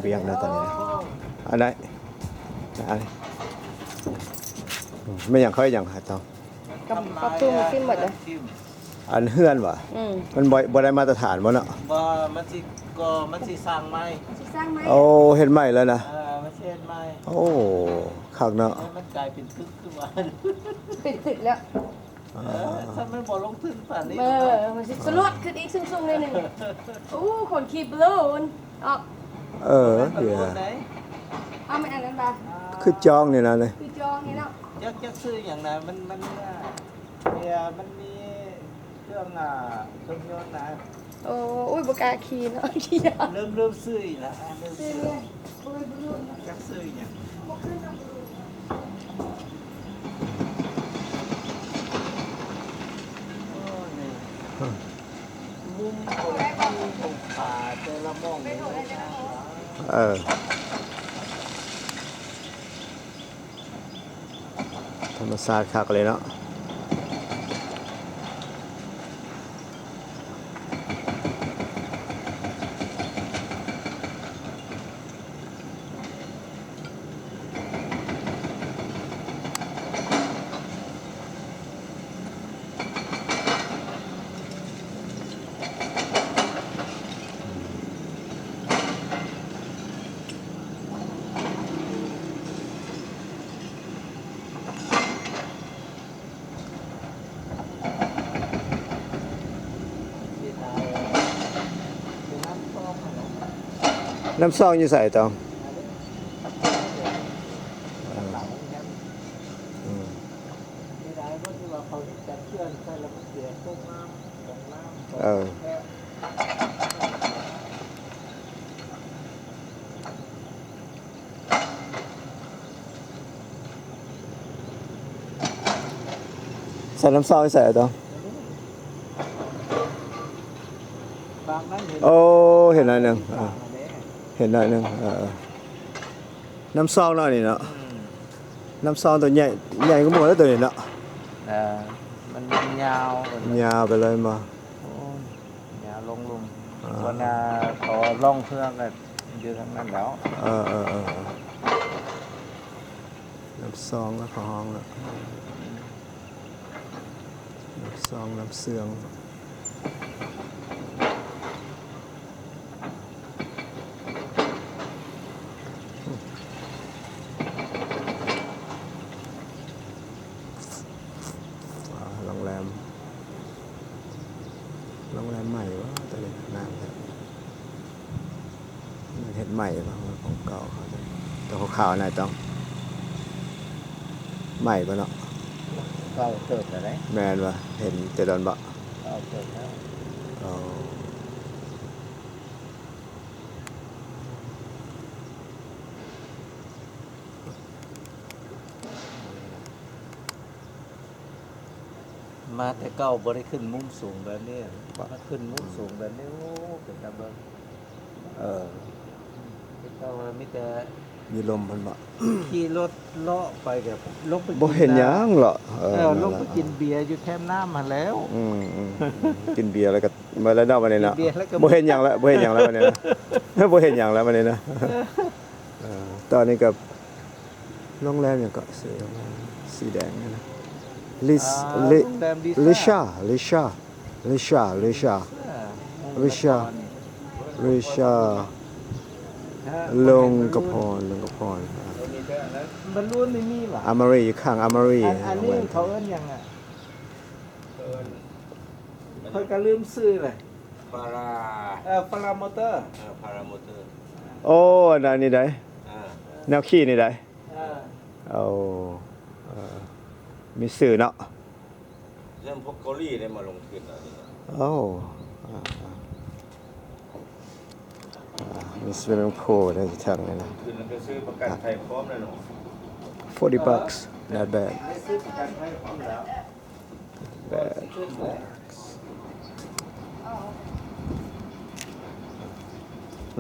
ວຽງເດີຕອນນີ້ນະ. ອັນໃດ ອັນ ແມ່ນຫຍັງ ເຂົາເຮັດຫຍັງໃຫ້ເຈົ້າ? ກັບ ປັບປຸງຂຶ້ນໝົດເລີຍ. ອັນເຮືອນຫວາ? ອືມ ມັນບໍ່ ບໍ່ໄດ້ມາດຕະຖານບໍ່ເນາະ? ບໍ່ ມັນຊິ ກໍມັນຊິສ້າງໃໝ່ ຊິສ້າງໃໝ່. ໂອ້ ເຮັດໃໝ່ແລ້ວນະ? ເອີ ມັນຊິເຮັດໃໝ່. ໂອ້ ຄັກເນາະ. ໃຫ້ມັນກາຍເປັນຕຶກຄືວ່າ ເປັນຕຶກແລ້ວ. ເອີ ອ່າ ຖ້າມັນບໍ່ລົງທຶນປານນີ້ ເອີ ເນາະ ມັນຊິສະຫຼຸດຂຶ້ນອີກສູງໆໜ້ອຍໜຶ່ງ. ໂອ້ ຄົນຂີ່ໂດຣນອອກ. ເອີ ມັນໂດຣນໃດ໋. ເອົາ ແມ່ນອັນນັ້ນບາ ຄືຈອງນີ້ນະ ຄືຈອງນີ້ເນາະ. ຈັກ ຈັກຊື່ຫຍັງນະ ມັນ ມັນ ເອີ ມັນມີເຄື່ອງ ອ່າ ເຄື່ອງຍົນນະ. ໂອ້ ໂອ້ຍ ບໍ່ກ້າຂີ່ເນາະ ຂີ່ຍາກ. ເລີ່ມ ເລີ່ມຊື້ອີກລະ ເລີ່ມຊື້. ຈັກຊື້ອີ່ຫຍັງ. ໂອ້ຍ ມຸມຂອງ ຂອງຜາແຕ່ລະໝ່ອງນີ້. ເອີ. ທຳມະຊາດຄັກເລີຍເນາະ. ນ້ຳຊອງຢູ່ໃສຕອງ? ເອີ ອືມ. ເອີ ໃສ່ນ້ຳຊອງໃສ່ຕອງ. ໂອ້ ເຫັນໜ້ອຍໜຶ່ງ ເອີ ເຫັນໜ້ອຍໜຶ່ງ ເອີ. ນ້ຳຊອງເນາະ ອັນນີ້ເນາະ. ອືມ ນ້ຳຊອງຕົວໃຫຍ່ ໃຫຍ່ກວ່າໝູ່ແລ້ວຕົວນີ້ເນາະ. ເອີ ມັນຍາວ ຍາວໄປເລີຍແມ່ນບໍ່? ໂອ້ຍ ຍາວລົງລຸ່ມ. ອ່າ ບ່ອນ ອ່າ ເຂົາລ່ອງເຮືອກໍຢູ່ທາງນັ້ນແລ້ວ. ເອີໆໆ ນ້ຳຊອງແລ້ວເຂົາຮ້ອງເນາະ. ອືມ ນ້ຳຊອງ ນ້ຳເຊື່ອງ. ວ້າວ ໂຮງແຮມ ໂຮງແຮມໃໝ່ວະ ຕົວນີ້ງາມແທ້. ມັນເຮັດໃໝ່ບໍ່ ຂອງເກົ່າເຂົາ ຕົວຂາວໆນະ ຕ້ອງໃໝ່ບໍ່ເນາະ? ເກົ່າເຕີບແລ້ວເດ້. ແມ່ນບໍ່? ເຫັນແຕ່ດອນບໍ່? ເກົ່າເຕີບແລ້ວ. ອໍ. ມາແຕ່ເກົ່າບໍ່ໄດ້ຂຶ້ນມຸມສູງແບບນີ້. ບໍ່ ມາຂຶ້ນມຸມສູງແບບນີ້ ໂອ້ ເປັນຕາເບິ່ງ. ເອີ ແຕ່ເກົ່າມີແຕ່ມີລົມເພິ່ນເບາະ ຂີ່ລົດເລາະໄປກໍລົງໄປ ບໍ່ເຫັນຫຍັງເລາະ. ເອີ ເອີ ລົງໄປກິນເບຍຢູ່ແຄມນ້ຳຫັ້ນແລ້ວ. ອືມໆ ກິນເບຍແລ້ວກໍເໝິດແລ້ວເນາະ ບັດນີ້ເນາະ. ກິນເບຍແລ້ວກໍ ບໍ່ເຫັນຫຍັງແລ້ວ ບໍ່ເຫັນຫຍັງແລ້ວບັດນີ້ເນາະ. ບໍ່ເຫັນຫຍັງແລ້ວບັດນີ້ເນາະ. ເອີ ຕອນນີ້ກໍ ໂຮງແຮມຫຍັງເກາະ ຊື່ໂຮງແຮມ ສີແດງນີ້ນະ ລິ ລິ ລິຊາ ລິຊາ ລິຊາ ລິຊາ ລິຊາ ລິຊາ ລົງກະພອນ ລົງກະພອນ. ບາລູນນີ້ມີຫວາ? ອາມາຣີ ຢູ່ຂ້າງອາມາຣີ. ອັນ ອັນນີ້ເຂົາເອີ້ນຫຍັງອະ? ຂ້ອຍກໍລືມຊື່ແຫຼະ. ພາລາ ເອີ ພາລາມໍເຕີ ເອີ ພາລາມໍເຕີ. ໂອ້ ອັນນີ້ໃດ ອ່າ ແນວຂີ່ນີ້ໃດ. ເອີ ໂອ້ ເອີ ມີຊື່ເນາະ. ເລື່ອງພວກເກົາຫຼີໄດ້ມາລົງທຶນເອົານີ້. ໂອ້ ອ່າ ອ່າ ມີສະວິມມິງພູລໄດ້ຢູ່ທາງນີ້ນະ. ລົງທຶນແລ້ວກໍຊື້ປະກັນໄພພ້ອມແລ້ວເນາະ. Forty bucks, not bad. ໄດ້ຊື້ປະກັນໄພພ້ອມແລ້ວ. ແບກ ລ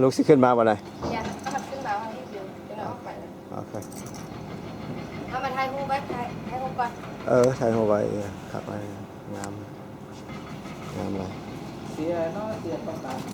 ູກຊິຂຶ້ນມາບໍ່ໄດ້? ຍັງ ເອົາມັນຂຶ້ນມາວ່າໃຫ້ຢູ່ ຈະໄດ້ອອກໄປ. ໂອເຄ ເອົາມາຖ່າຍຮູບໄວ້ ຖ່າຍ ຖ່າຍຮູບກ່ອນ. ເອີ ຖ່າຍຮູບໄວ້ ຄັກໄວ້ ງາມ ງາມຫຼາຍ. ເສຍເນາະ ເສຍປະກັນ.